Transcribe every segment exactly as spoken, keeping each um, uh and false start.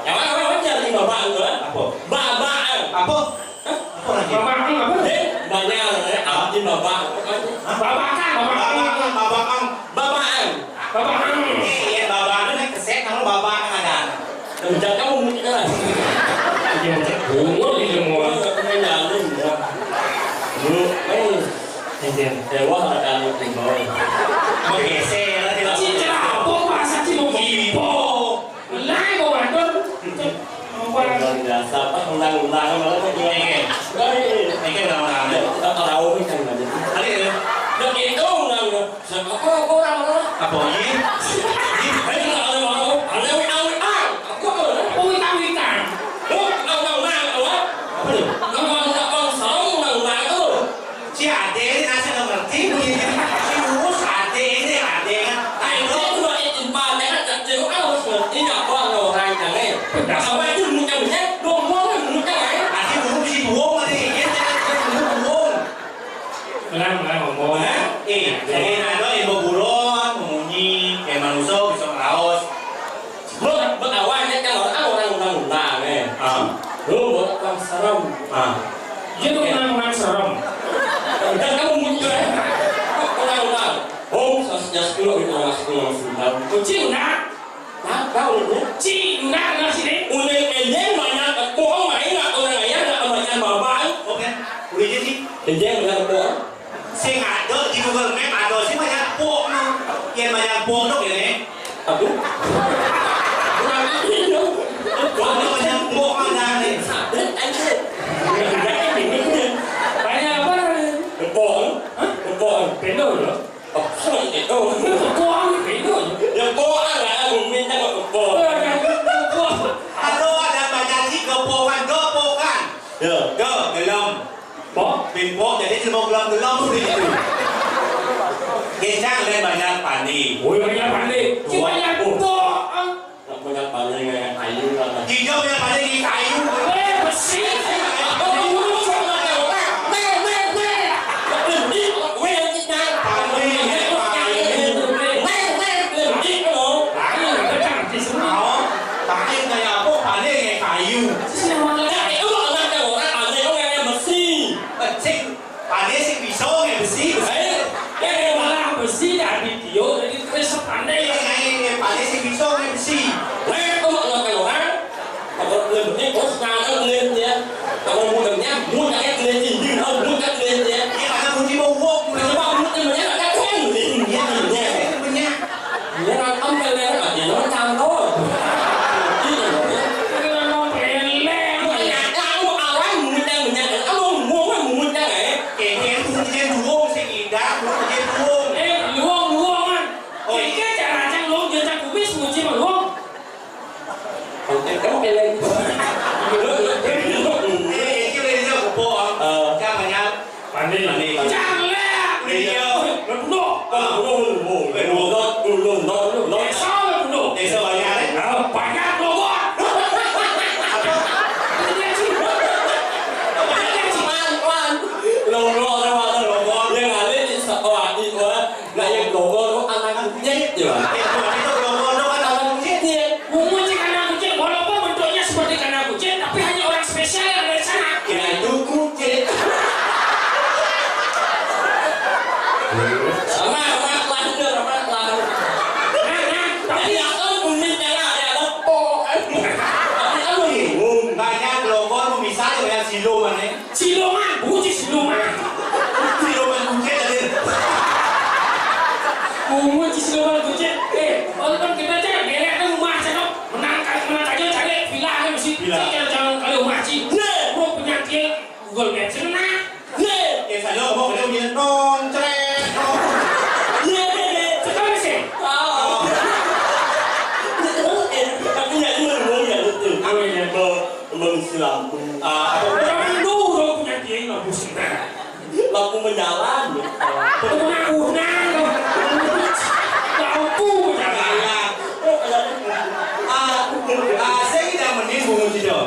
Yang mana, mana, mana jadi babak tu, eh? Apa? Babak, eh. Apa? Hah? Apa lagi? Babak tu apa? Eh, banyak, eh, arti babak. Hah? Babakan, babakan. Babakan, babakan. Babakan. Babakan. Eh, ya, babak tu naik keset, kalau babak kan ada. Jangan kamu mungkin lah. Iya, bungut ni semua. Aku main jalan, ya. Bungut, eh. Iya. Dewa ada kali di bawah. Bergeser lah dia. Cik, kenapa pasal cik mau kipo? Lai mau mandor. Luar biasa, Pak, undang-undang malah mau gimana? Ini kan nama-nama. Tak tahu ni kan tadi. Tadi ya? Dah itu undang-undang. Siapa orang malah? Apa lagi? Ini kan ada malu. Ada witang-witang. Apa tu? Apa witang-witang? Oh, undang-undang apa? Apa tu? Undang-undang apa? Undang-undang tu. Si Ade ni asal dah ngerti bunyi ni. Si Uus Ade ni, Ade kan. Ai, dia tu buat itu, Pak. Dia kan tak tahu, ah, harus ngerti apa orang yang ni. Sampai itu muncang-muncang, dong, dong, muncang, eh. Ade burung si burung tadi. Dia jangan dia burung, burung. Menang, menang, ngomong. Eh, jadi nado ilmu buron, memunyi, kayak manusia bisa ngelaos. Buat, buat awalnya kan orang, orang, orang, orang, eh. Ah. Lu buat orang serem. Ah. Dia tu orang, orang serem. Dan kamu muncul, eh. Orang, orang. Oh, sas-, jas dulu, orang, orang, orang. Kucing, nak? Nah, tahu, ya? Cik, nak, nak sini. Udah, eh, dia banyak, bohong, main, nak, orang, ayah, nak, macam babang. Oke. Udah jadi. Dia banyak, bohong. Sing ada di Google Map ada sih banyak pok no. Yang banyak pok no ya nih. Aduh. Kurang ajar dong. Ada banyak pok ada nih. Sabret aja. Banyak apa? Pok. Hah? Pok. Penuh loh. Oh, itu. Pok, penuh. Ya pok lah, aku minta kok pok. Pok. Ada, ada banyak sih kepokan, kepokan. Ya. Ke, gelem. Pok? Pin pok, jadi ilmu gelem-gelem tu dia tu. Kencang dan banyak pandai. Oh, banyak pandai. Cuma banyak pok. Nak banyak pandai dengan kayu lah. Tidak banyak pandai dengan kayu. Eh, besi. Apa dulu sama orang? Meh, meh, meh. Lebih, weh, kita. Pandai, pandai. Meh, meh, lebih, loh. Ayo, kita di semua. Oh, pandai dengan apa? Pandai dengan kayu. Sisi mana? Nah, itu anak orang pandai, orang yang besi. Kecil. Pandai sing bisa nggih besi, besi. Eh, eh, malah besi dah ditiup, jadi terus sepandai. Eh, eh, eh, pandai sing bisa nggih besi. Nah, itu mak nggak tahu, ha? Kalau lebih terus nggak ada kulit dia. Kalau mudanya, mudanya kulit ini, kalau muda kulit dia. Eh, mana kunci bau wok, coba muda banyak, ada kan? Iya, iya. Banyak. Iya, kan, kan, kan, kan, kan, kan, kan, kan. Iya, iya. Kan, kan, kan, kan, kan. Iya, kan, kan, kan, kan, kan. Kengkeng tu je duong sing indah, tu je duong. Eh, luong, luong, kan. Oh, iya. Kengkeng cara cang luong, dia cang kumis, muji mah luong. Oke, kamu kayak lagi. Eh, itu dia, dia gopok, ah. Eh. Jangan, jangan. Pandai. Pandai. Jangan lah. Iya. Oi, dah bunuh. Ah. Bunuh, bunuh, bunuh. Eh, bunuh. Bunuh, bunuh, bunuh. Desa lah bunuh. Desa banyak, eh. Ah, banyak logo. Apa? Banyak sih. Banyak sih. Pelan, pelan. Logo, logo, logo. Yang ada di sekolah di gua, nggak yang logo, lo anak kucing, ya. Eh, bukan itu logo, lo kan anak kucing. Iya. Bungut cik kandang kucing, walaupun bentuknya seperti kandang kucing, tapi hanya orang spesial yang ada di sana. Kira itu kucing. Sama, sama, kelas itu, sama, kelas. Nah, nah, tapi ya, kan, bungut cara, ya, lopo. Tapi kan, bungut. Banyak logo, bisa, ya, siluman, ya. Siluman, bungut cik siluman. Siluman kucing tadi. Bungut cik siluman kucing. Eh, walaupun kita cakap, belek kan rumah cakap. Menang, menang aja cari villa kan mesti. Villa. Cari, cari, cari rumah cik. Nah, gua punya dia Google Maps sana. Nah. Ya, saya ngomong dia punya non, cret, non. Nah, nah, nah. Sekarang sih. Oh. Aku nggak tahu, nggak tahu. Oh, iya. Mau, mau ngisi lampu. Ah, apa? Orang dulu punya dia nggak pusing. Lampu menyala, gitu. Kunang-kunang, loh. Lampu menyala. Ah, ah, saya tidak mending bungut itu.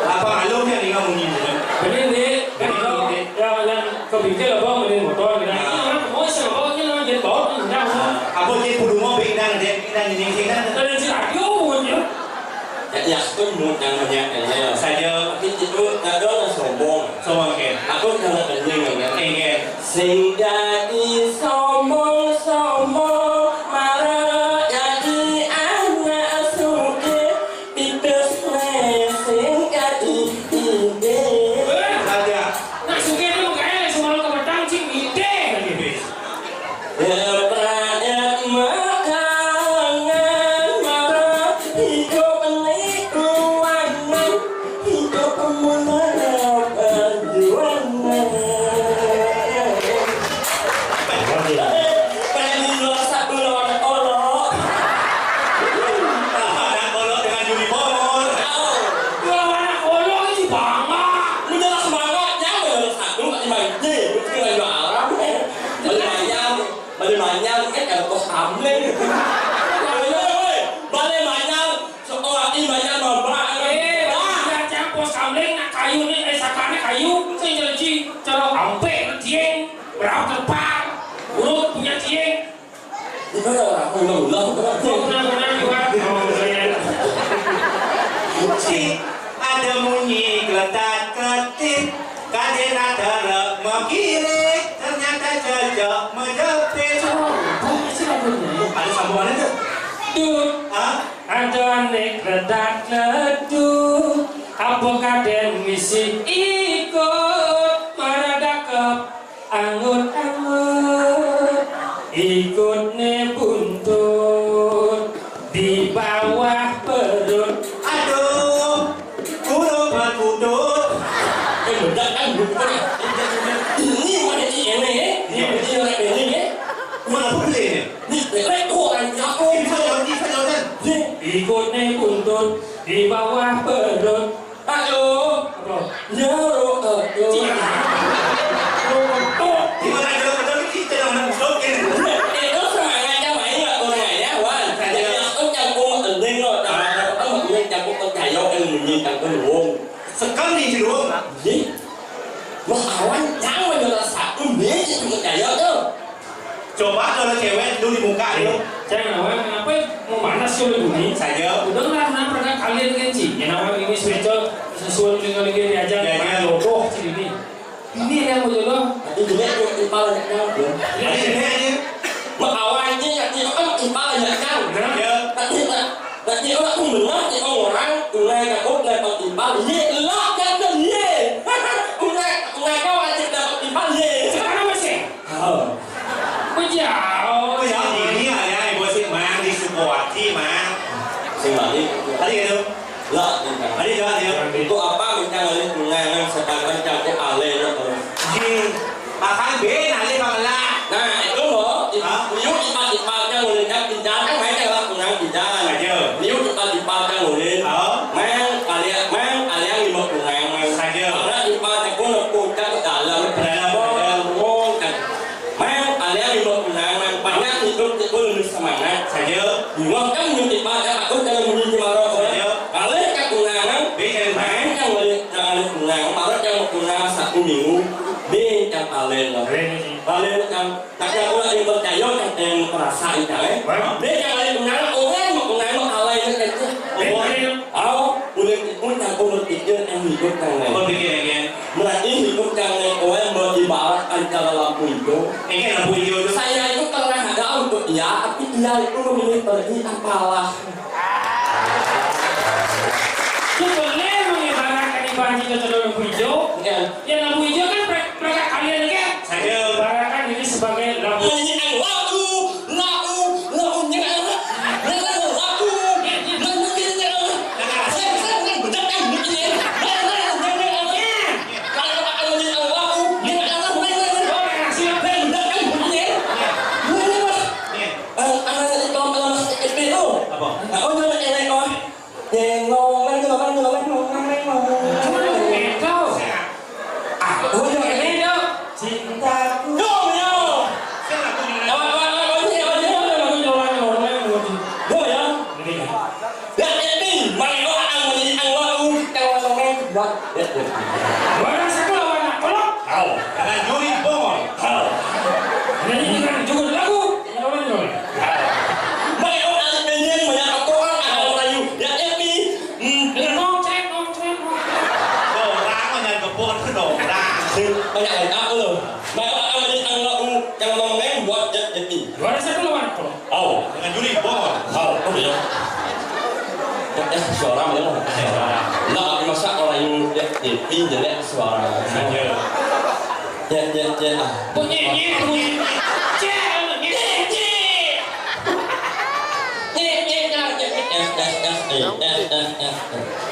Apa malu yang dengar bunyi itu? Bener, Dek. Kan, Bener, kalau Dek. Ya, yang kepikir apa, mending motor, gitu. Ah. Ini orang mau sama, ini orang jadi bawa, ini orang. Ah, apa dia kudu mau pindah, dia pindah, ini pindah. Ada di radio, bunyi. Ya, aku mau nanya ya. Saja. Tapi itu kadang sombong. Sombong, oke. Aku kalau kenyang ya. Oke. Sing dadi sombong-sombong, malah dadi anak sugih, pipis sing dadi ide. Eh, saja. Nak sugih itu makanya semua kebetulan sing ide. Rakyat makangan marah hidup lingkungan, hidup pemuda perjuangan. Pada minggu satu lawan Olo. Lawan Olo dengan Juni Bomor. Lawan Olo itu banget. Lu jelas banget, jangan jelas satu, lima J, mungkin lima Arab, eh. Lima Arab. Bale manyang, eh, kalau kos amleng. Woi, woi, woi. Bale manyang, sekolah di manyang mama. Eh, wah, ya, cang pos amleng, nak kayu ni, eh, sakane kayu, saya janji, cara ampe, dieng, berapa kepal, urut punya dieng. Itu orang, orang ulang, orang. Oh, benar, benar, juga. Oh, iya. Cik, ada munyi geletak-geletik, kadena terek mengkirik, ternyata cocok menjepit. Oh, bagus sih lagunya. Ada sambungannya tuh. Dut. Hah? Ada nek ledak leduk, apa kaden misi ikut, marah dakep, angut-angut, ikut ne buntut, di bawah perut. Aduh, kurung perkutut. Eh, bedak kan bukan. Ini mana ini, eh? Ini, ini orang ini, eh? Mana apa beli ini? Ini, eh, kok orang ini apa? Ini bisa jawab, ini bisa jawab, kan? Ini. Ikut ne buntut, di bawah perut. Aduh. Apa? Jauh, aduh. Cina. Tuh. Di mana jauh, aduh, ini kita yang mana, oke. Eh, terus semangatnya main nggak, orang ya, Wan? Saya bilang, oh, campur mending, loh. Nah, apa, mending campur percaya, kan, mending campur wong. Sekam nih, Jerung. Ih. Wah, awan, jangan, juara satu, nih, itu percaya, tuh. Coba kalau cewek dulu di muka, yuk. Cewek, awan, kenapa mau panas, sih, lu, bunyi? Saja. Udah lah, kenapa kalian kan, Ci? Yang namanya ini spesial, sesuai dengan lagi diajak, ya, main, ya, logoh, Ci, ini. Ini yang mau jodoh. Tapi jelek, tuh, timpal, ya, kan? Ya. Ada jelek aja. Wah, awan, ini yang timpal, timpal, ya, kan? Bener. Ya. Tapi, Berarti orang tuh benar, cek orang, tunai takut, tunai pang timpal, ye, lah, jangan, ye. Tunai, tunai kau aja dapat timpal, ye. Sekarang masih? Oh. Kau jauh. Kau jauh, ini ya, ya, ibu sih, Mang, di Sukowati, Mang. Sing balik. Tadi gitu. Lah, tadi jawab, ya. Itu apa, minta balik tunai, sedangkan cakuk alay, ya, terus. Ji. Makan ben, alih makan lah. Nah, itu loh, i-, hah? Liu ipat-ipat kan ulin kan pindah kan main kan lah tunang pindah. Saja. Liu ipat-ipat kan ulin. Oh. Mang, kalian, mang, kalian lima tunang, mang. Saja. Karena ipat aku nak puncak ke dalam. Ke dalam. Oh, kan. Mang, kalian lima tunang, mang. Banyak hidup itu lebih semangat. Saja. Lima kan mun ipat kan aku kalau mun di marah, orang. Saja. Kalian kan tunang, mang. Beda. Mang, yang ulin, yang ulin tunang, marah yang tunang satu minggu. Beda kalian lah. Beda. Balik kan, tapi aku lagi percaya kan yang perasaan kan, eh. Wah. Dia yang lain mengalah, orang mau mengalah alay itu kan. Betul. Oh, boleh pun aku berpikir yang hidup kan, eh. Berpikir, ya, kan? Berarti hidup kan, eh, orang beribarat antara lampu hijau. Ini kan lampu hijau tuh. Saya itu pernah ada untuk dia, tapi dia itu memilih pergi apalah. Itu boleh mengibaratkan ibarat itu lampu hijau. Iya. Ya, lampu hijau kan pre-, mereka kalian kan? Saya. Ibaratkan ini sebagai lampu. Nyanyi lagu, lagu, lagu, nyanyi lagu, nyanyi lagu, lagu, nyanyi lagu. Saya, saya bukan bedak kan, begini. Nyanyi lagu, nyanyi lagu. Kalau kata nyanyi lagu, nyanyi lagu, nyanyi lagu. Oh, yang hasil. Saya bedak kan, begini. Begini, Mas. Iya. Eh, anak saya kalau malam S P O. Apa? Nah, oh, nyanyi enak, oh. Ngomong, ngomong, ngomong, ngomong, ngomong. Ngomong, ngomong. Ah, Suara mana? Lah, masak orang yang dia, dia, dia jelek suara. Ya, ya, ya. Ah. Bunyi, bunyi, bunyi. Cek, bunyi, bunyi. Cek, cek, cek, cek. Eh, eh, eh, eh, eh, eh, eh, eh.